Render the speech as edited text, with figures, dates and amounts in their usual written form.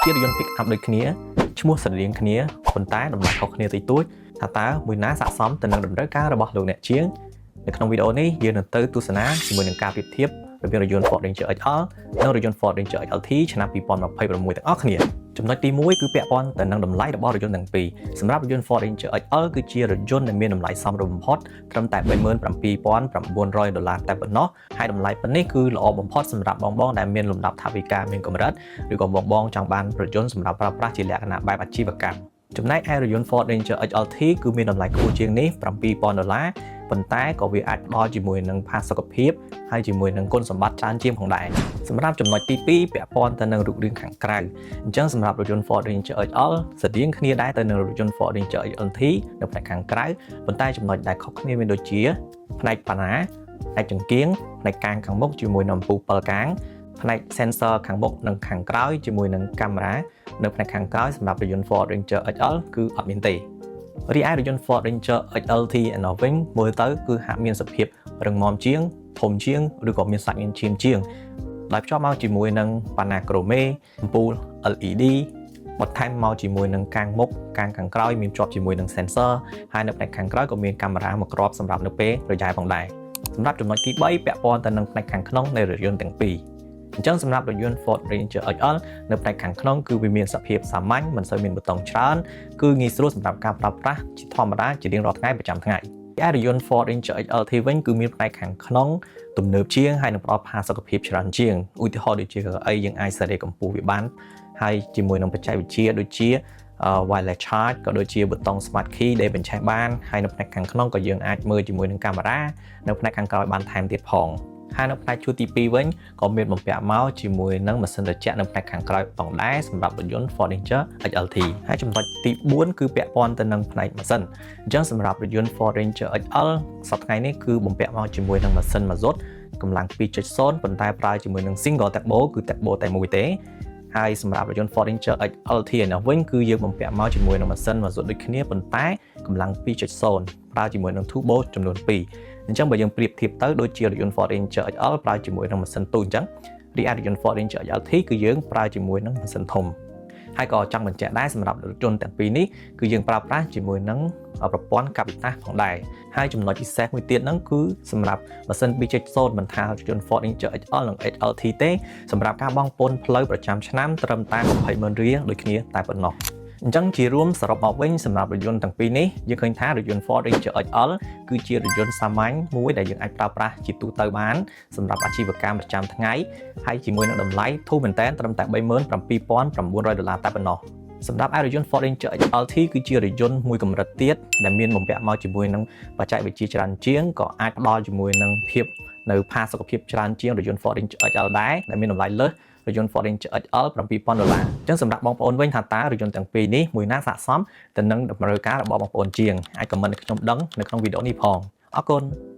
ជារថយន្ត pick up ដូចគ្នាឈ្មោះស្រដៀងគ្នាប៉ុន្តែតម្លៃខុសគ្នាតិចតួចថាតើមួយណាស័ក្តិសមទៅនឹងតម្រូវការរបស់លោកអ្នកជាងនៅក្នុងវីដេអូនេះយើងនឹងទៅទស្សនាជាមួយនឹងការប្រៀបធៀបរវាងរថយន្ត Ford Ranger XL និងរថយន្ត Ford Ranger XLT ឆ្នាំ2026ទាំងអស់គ្នា។ចំណុចទី1គឺពាក់ព័ន្ធទៅនឹងតម្លៃរបស់រថយន្តទាំងពីរសម្រាប់រថយន្ត Ford Ranger XL គឺជារថយន្តដែលមានតម្លៃសមរម្យបំផុតត្រឹមតែ37,900ដុល្លារតែប៉ុណ្ណោះហើយតម្លៃប៉ុណ្នេះគឺល្អបំផុតសម្រាប់បងៗដែលមានលំដាប់ថវិកាមានកម្រិតឬក៏បងៗចង់បានរថយន្តសម្រាប់ប្រើប្រាស់ជាលក្ខណៈបែបអាជីវកម្មចំណែកឯរថយន្ត Ford Ranger XLT គឺមានតម្លៃខ្ពស់ជាងនេះ7000ដុល្លារប៉ុន្តែក៏វាអាចផ្ដល់ជាមួយនឹងផាសុកភាពហើយជាមួយនឹងគុណសម្បត្តិច្រើនជាងផងដែរសម្រាប់ចំណុចទី2ពាក់ព័ន្ធទៅនឹងរូបរាងខាងក្រៅអញ្ចឹងសម្រាប់រថយន្ត Ford Ranger XL ស្រដៀងគ្នាដែរទៅនឹងរថយន្ត Ford Ranger XLT នៅផ្នែកខាងក្រៅប៉ុន្តែចំណុចដែលខុសគ្នាមានដូចជាផ្នែកប៉ាណាផ្នែកចង្គៀងផ្នែកកាងខាងមុខជាមួយនឹងអំពូល7កាងផ្នែក sensor ខាងមុខនិងខាងក្រោយជាមួយនឹងកាមេរ៉ានៅផ្នែកខាងក្រោយសម្រាប់រថយន្ត Ford Ranger XL គឺអត់មានទេ។រីឯរថយន្ត Ford Ranger XLT ឯណោះវិញមើលទៅគឺហាក់មានសភាពរឹងមាំជាងធំជាងឬក៏មានសាច់មានឈាមជាងដោយភ្ជាប់មកជាមួយនឹងប៉ាណាក្រូមេអំពូល LED បន្ថែមមកជាមួយនឹងកាងមុខកាងខាងក្រោយមានជាប់ជាមួយនឹង sensor ហើយនៅផ្នែកខាងក្រោយក៏មានកាមេរ៉ាមួយគ្រាប់សម្រាប់នៅពេលរយៈផងដែរសម្រាប់ចំណុចទី3ពាក់ព័ន្ធទៅនឹងផ្នែកខាងក្នុងនៃរថយន្តទាំងពីរអញ្ចឹងសម្រាប់រថយន្ត Ford Ranger XL នៅផ្នែកខាងក្នុងគឺវាមានសភាពសាមញ្ញមិនសូវមានប៊ូតុងច្រើនគឺងាយស្រួលសម្រាប់ការប្រើប្រាស់ជាធម្មតាជារៀងរាល់ថ្ងៃប្រចាំថ្ងៃឯរថយន្ត Ford Ranger XLT វិញគឺមានផ្នែកខាងក្នុងទំនើបជាងហើយនឹងផ្ដល់ផាសុកភាពច្រើនជាងឧទាហរណ៍ដូចជាកៅអីយើងអាចសេរីកម្ពស់វាបានហើយជាមួយនឹងបច្ចេកវិទ្យាដូចជា wireless charge ក៏ដូចជាប៊ូតុង smart key ដែលបញ្ឆេះបានហើយនៅផ្នែកខាងក្នុងក៏យើងអាចមើលជាមួយនឹងកាមេរ៉ានៅផ្នែកខាងក្រោយបានថែមទៀតផងហើយនៅផ្នែកជួរទី2វិញក៏មានបំពាក់មកជាមួយនឹងម៉ាស៊ីនត្រជាក់នៅផ្នែកខាងក្រោយផងដែរសម្រាប់រថយន្ត Ford Ranger XLT។ ហើយចំណុចទី4គឺពាក់ព័ន្ធទៅនឹងផ្នែកម៉ាស៊ីនអញ្ចឹងសម្រាប់រថយន្ត Ford Ranger XL សប្តាហ៍ថ្ងៃនេះគឺបំពាក់មកជាមួយនឹងម៉ាស៊ីនម៉ាស៊ុតកម្លាំង2.0ប៉ុន្តែប្រើជាមួយនឹង single turbo គឺ turbo តែមួយទេហើយសម្រាប់រថយន្ត Ford Ranger XLT ឯនោះវិញគឺយើងបំពាក់មកជាមួយនឹងម៉ាស៊ីនម៉ាស៊ុតដូចគ្នាប៉ុន្តែកម្លាំង2.0ប្រើជាមួយនឹង turbo ចំនួន2អញ្ចឹងបើយើងប្រៀបធៀបទៅដូចជារថយន្ត Ford Ranger XL ប្រើជាមួយនឹងម៉ាស៊ីនទូចអញ្ចឹងរីឯរថយន្ត Ford Ranger XLT គឺយើងប្រើជាមួយនឹងម៉ាស៊ីនធំហើយក៏ចង់បញ្ជាក់ដែរសម្រាប់រថយន្តទាំងពីរនេះគឺយើងប្រើប្រាស់ជាមួយនឹងប្រព័ន្ធកាប៊ីតាសផងដែរហើយចំណុចពិសេសមួយទៀតហ្នឹងគឺសម្រាប់ម៉ាស៊ីន2.0មិនថារថយន្ត Ford Ranger XL និង XLT ទេសម្រាប់ការបង់ពន្ធផ្លូវប្រចាំឆ្នាំត្រឹមតែ20ម៉ឺនរៀលដូចគ្នាតែប៉ុណ្ណោះ។អញ្ចឹងជារួមសរុបមកវិញសម្រាប់រថយន្តទាំងពីរនេះយើងឃើញថារថយន្ត Ford Ranger XL គឺជារថយន្តសាមញ្ញមួយដែលយើងអាចប្រើប្រាស់ជាទូទៅបានសម្រាប់អាជីវកម្មប្រចាំថ្ងៃហើយជាមួយនឹងតម្លៃធូរមែនទែនត្រឹមតែ37,900ដុល្លារតែប៉ុណ្ណោះ។សម្រាប់ឯរថយន្ត Ford Ranger XLT គឺជារថយន្តមួយកម្រិតទៀតដែលមានបំពាក់មកជាមួយនឹងបច្ចេកវិទ្យាច្រើនជាងក៏អាចផ្ដល់ជាមួយនឹងភាពនៅផាសុកភាពច្រើនជាងរថយន្ត Ford Ranger XL ដែរដែលមានតម្លៃលើសរថយន្ត Ford Ranger XL 7000ដុល្លារអញ្ចឹងសម្រាប់បងប្អូនវិញថាតើរថយន្តទាំងពីរនេះមួយណាស័ក្តិសមទៅនឹងតម្រូវការរបស់បងប្អូនជាងអាច comment ឲ្យខ្ញុំដឹងនៅក្នុងវីដេអូនេះផងអរគុណ។